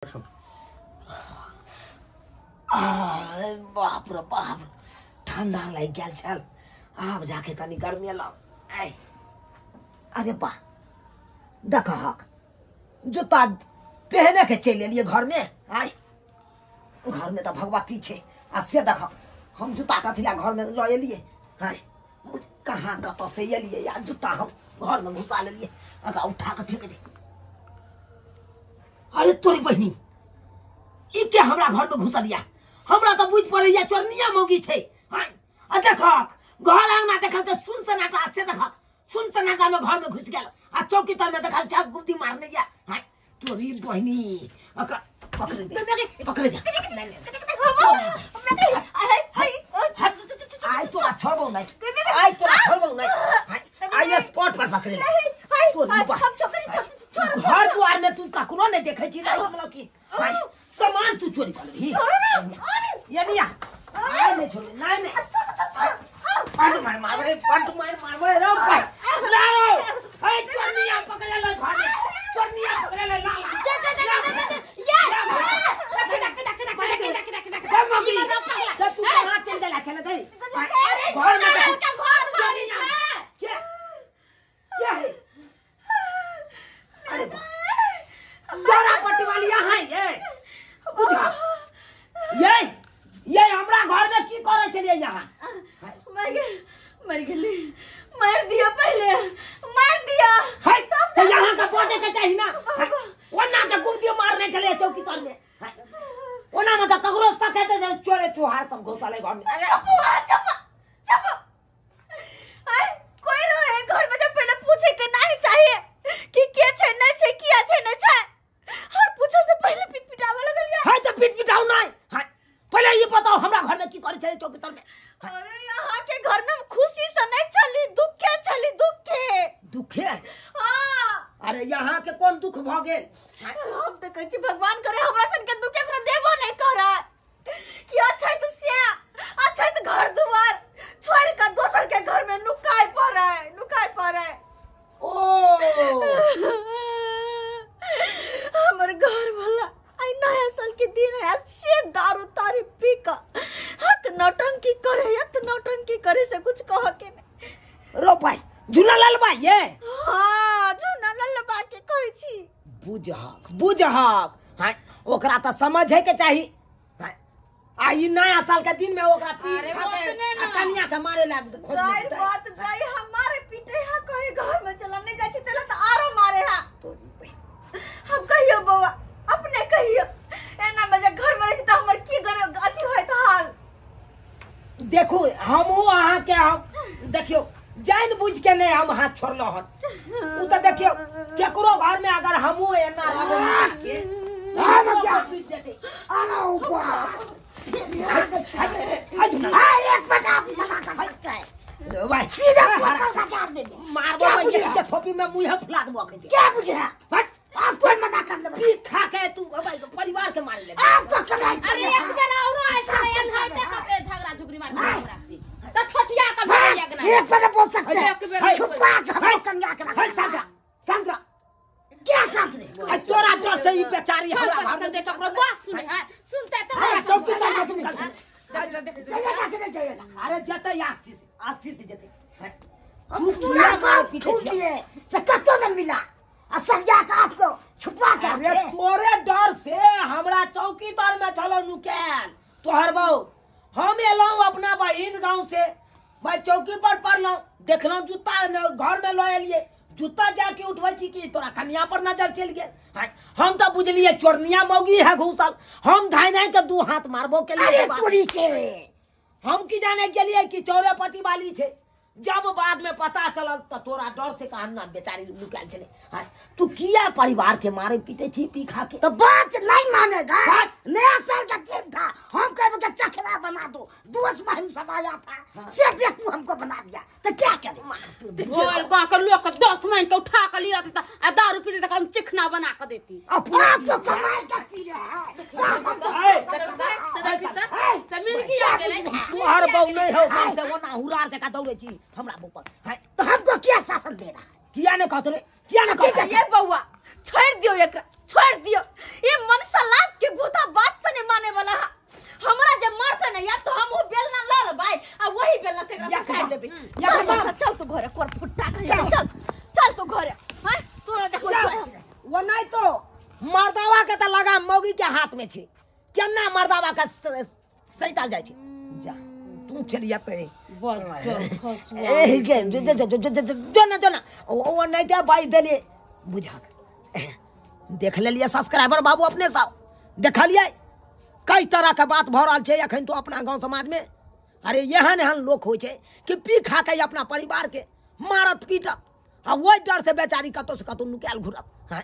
बाप रे बाप, ठंडा लागि गेल छल, आब जाके कनी गर्मी एलौ। अरे बा देखहक जूता पहने के चलि एलियै घर में। आय घर में तऽ भगवती छै, आ से देखहक हम जूता कथी लए घर में लऽ एलियै। आय कहाँ कतऽ से एलियै यार, जूता हम घर में घुसा लेलियै, एकरा उठा के फेंक दे। अरे तोरी बहिनी, ई के हमरा घर में घुसल या? हमरा तऽ बुझि पड़ैया चोरनिया मौगी छै। आ देखहक घर आंगना देखल तऽ सुन सन्नाटा, से देखहक सुन सन्नाटा में घर में घुस गेल, आ चौकी तर में देखल छाप गुमती मारने या। तोरी बहिनी एकरा पकड़ दे, पकड़ दे। आइ तोरा छोड़बौ नहि, आइ तोरा छोड़बौ नहि, आइ स्पॉट पर पकड़ ले। घर द्वार में तू ककरो नहीं देखे छी, मतलब कि सामान तू चोरी कर लेबही। यानी आइ नहीं छोड़बे, नहीं नहीं, पट मार मारबे, पट मार मारबे रे भाई, लारो ए चोरनिया पकड़ ले घर में, चोरनिया पकड़ ले ला ला जा जा जा जा जा या रख रख रख रख रख रख रख रख रख। तू कहां चल गेला? चल गई अरे घर में का घर वाली छै क्या क्या है? अरे चोरा पट्टी वाली यहाँ ये बुझा, ये हमरा घर में की करे छलियै यहाँ? मर गेली, मार दिया, पहले मार दिया। है तो यहाँ का पहुंचे के चाहिए ना, ओना से गुम दियो मारने चले चौकी तर में, ओना में तो ककरो सके ते चोरे चोहार सब घुसले घर में। अरे चुप चुप, आय कोई रहे घर में तो पहले पूछे के नहीं चाहिए कि के छै नहीं छै, किया छै नहीं छै, और पूछे से पहले पिट पिटावे लगल या। है तो पिट पिटाउ नहीं, है पहले ये बताओ हमरा घर में की करे छले चौकी तर में? अरे यहाँ के घर में खुशी से नहीं चली, दुखे चली, दुखे दुखे। हाँ अरे यहाँ के कौन दुख भ गेल? हम तो कहै छी भगवान करे हमरा सन के दुख एकरा देबो नहीं करे कि अच्छा तो से अच्छा तो घर दुआर छोड़ के दोसर के घर में नुकाय पड़े, नुकाय पड़े। ओ हमर घर वाला आई नया साल के दिन है, से दारू तारी पी का हाथ नौटंकी करे, हाथ नौटंकी करे से कुछ कह के नहीं। रो भाई झूला लाल भाई ये। हां झूला लाल बा के कहै छी। बुझहक बुझहक, हां ओकरा त समझ है के चाही। आ ई नया साल के दिन में ओकरा पी खा के कनिया के मारे लाग खोज में बात जाई, हमारे पीटे हा कहे घर में चला नहीं जाय छी तेला त आरो मारे हा। हम कहियो बौआ अपने कहियो एना में जे घर में रही त हमर की करे अथी होयत हाल। देखू हमहू अहाँ के हम देखियो जान बुझ के नहीं हम हाथ छोड़लो हन, उ त देखियो केकरो घर में अगर हमहू एना रहबे के हम क्या पीट देते। आना ऊपर एक मिनट आप मना कर सकते हैं भाई, सीधा ऊपर का चार दे दे मारबो के थोपी में मुंह फुला देबो। क्या बुझ रहा आप कौन मना कर ले? पी खा के तू भाई परिवार के मार ले आपको कराई। अरे एक बेर औरो ऐसा एन होते कते झगड़ा झुगड़ी मार हमरा से त छोटिया का भैया के ना एक बार बोल सकते हैं छुपा के हम कन्या के रख। सांतरा सांतरा क्या सांतरे? तोरा डर से ई बेचारी हमरा घर में देख ओकरो बात सुने है, सुनते त चौकी पर के तुम चल देख चलेगा कि नहीं चलेगा? अरे जते आस्ती से आस्ती से जते हम पूरा गांव पीछे से कतो न मिला, असलिया का आपको छुपा के। अरे तोरे डर से हमरा चौकी तर में चलो नुकैल तोहर बहू। हम एलौं अपना बहिन गांव से भाई, चौकी पर पड़लौं देखलौं जूता घर में लऽ एलियै, जूता जाके उठबै छी कि तोरा कनिया पर नजर चलि गेल। हम तऽ बुझलियै चोरनिया मौगी है घुसल, हम धाइ धाइ के दू हाथ मारबो केलियै। अरे तोरी के हम की जाने गेलियै कि चौरे पट्टी वाली छै, जब बाद में पता चलल त तोरा डर से कहाँ ना बेचारी लुकायल छलै। तू किया परिवार के मारे पीटे छी पी खा के? तो बात नहीं मानेगा। नया साल का दिन था, हम कहे के चखरा बना दो, दोस्त में हम सब आया था, से बेकू हमको बना दिया तो क्या करे? बोल गांव के लोग के 10 महीने के उठा के लिया त आ दारू पी त हम चिकना बना के देती। अपना तो कमाई का पी रहे हैं सब हम तो से मिल की आ गेलै। तोहर बहू नहीं हो से ओना हुरार जका दौड़ै छी हमरा ऊपर। तो हमको क्या शासन दे रहा है? किया ने कहत रे, किया ने कहत? ये बौआ छोड़ दियो एकरा, छोड़ दियो ये मनसा लात के भूता बात से नहीं माने वाला है। हमरा जे मारते ना या तो हम वो बेलना ल लेबै आ वही बेलना से एकरा से खाइ लेबै। चल चल तू घरे कोर फुट्टा खा चल चल तू घरे। हां तोरा देखो हम वो नहीं तो मर्दावा के त लगा मौगी के हाथ में छे केना मर्दावा के सैताल जाय छे। जा तू चलिया पे ए के जो जो जो जो ना जो ना ओ नहीं ते भाई देलिए बुझा देख लेलिए सब्सक्राइबर बाबू अपने सब देखलिए कई तरह के बात भऽ रहल छै अखन तो अपना गांव समाज में। अरे एहन एहन लोक होइ छै कि पी खा के अपना परिवार के मारत पीटत आ ओहि डर से बेचारी कतौ से कतौ नुकायल घुरत। हाँ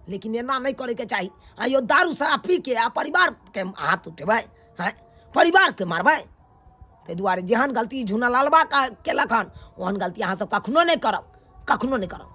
लेकिन एना नहीं करे के चाही। आ यो दारू शराब पी के आ परिवार के हाथ उठेबै, हाँ परिवार के मारबै। ताहि दुआरे जेहन गलती झूना लालबा केलक हन ओहन गलती अहाँ सब कखनो नहीं करब, कखनो नहीं करब।